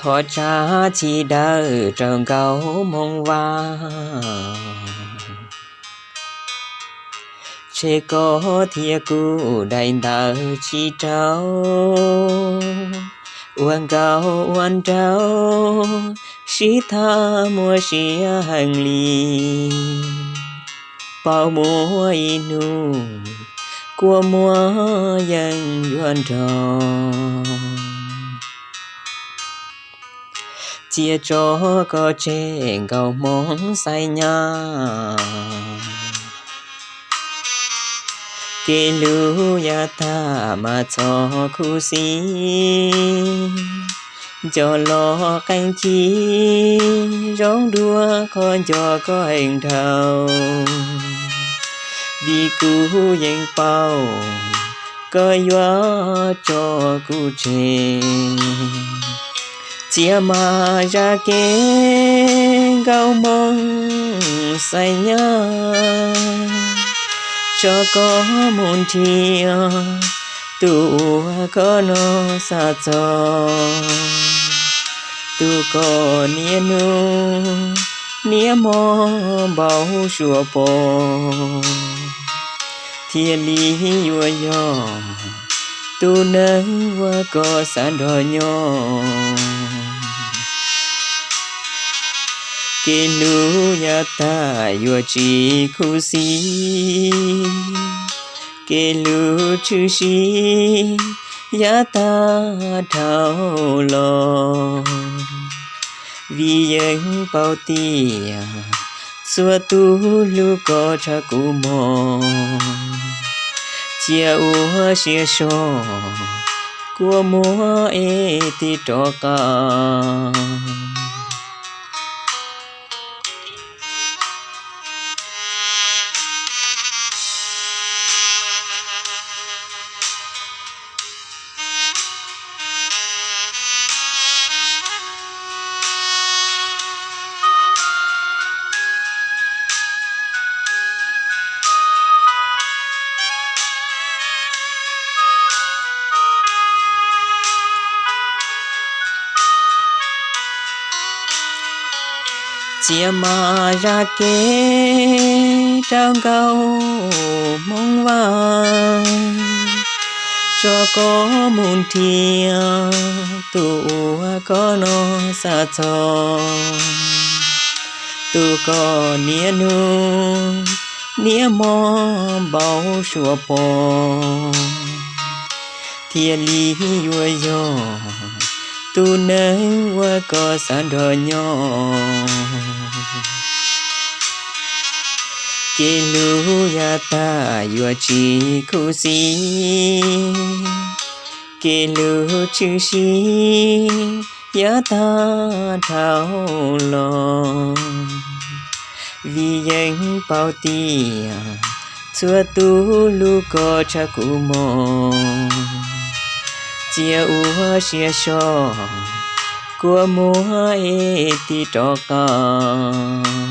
Thov tsa txhim dawb rau Nkauj Hmoov Vaj, tseg koj thiab kuv daim ntawv tsis rau, ua nkauj ua nraug sib tham muaj siab heev li. Paub muaj ib hnub kua muag yeej yuav nrog, cia tso koj tseg Nkauj Hmoov Xais Nyab. Kev hlub yav tag mas txhob khuv xim, nco los qee ci zoo dua qhov nco koj heev dhau, vim kuv yeej paub koj yuav tso kuv tseg. Cia mas zam kev Nkauj Hmoov Xais Nyab, tso koj mus nrhiav tus uas koj noj xa txog, tus koj niaj hnub niaj hmo npau suav pom, thiaj li yuav yog tus neeg uas koj xav nrog nyob. Kev hlub yav tag yuav tsis khuv xim, kev hlub tshwm sim yav tag dhau los, vim yeej paub tias txhua tus hlub koj tshaj kuv mog. Cia ua siab soj, kua muag es tig rov qab. Cia mas zam kev rau Nkauj Hmoov Vaj, tso koj mus nrhiav tus uas koj noj xa txog, tus koj niaj hnub niaj hmo npau suav pom, thiaj li yuav yog tus neeg uas koj xav nrog nyob. Kev hlub yav tag yuav tsis khuv xim, kev hlub tshwm sim yav tag dhau los, vim yeej paub tias txhua tus hlub koj tshaj kuv mog. Cia ua siab soj, kua muag es tig rov qab.